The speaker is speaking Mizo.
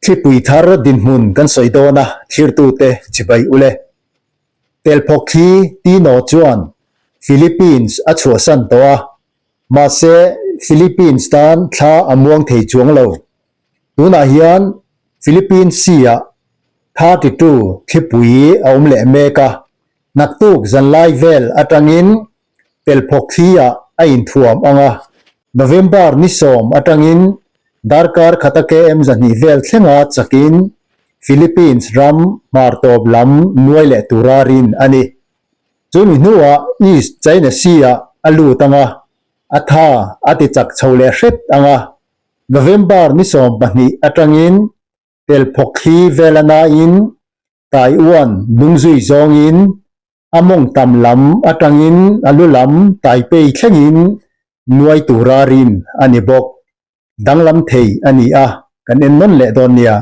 Thlipui thar dinhmun kan sawi dawn a, thlirtute chibai ule. Telphawk hi Tino chuan Philippines a chhuahsan tawh a, mahse Philippines tan thla a muang thei chuang lo. Tunah hian Philippines Sea-ah 32 thlipui a awm leh mek a, naktuk zanlai vel atangin Telphawk hi-ah a inthuam ang a. November ni sawm atangin darkar khata KM 200 vel thlenga chakin Philippines ram hmar tawp lam nuai leh tura rin a ni. Chumi hnuah East China Sea-ah a lut ang a, a tha a ti chak chho leh hret ang a. November ni 12 atangin Telphawk thli vel a nain Taiwan dungzui zawngin a mawng tam lam atangin a lu lam Taipei thlengin nuai tura rin a ni bawk. Danglam thei a ni a, kan en nawn leh dawn nia.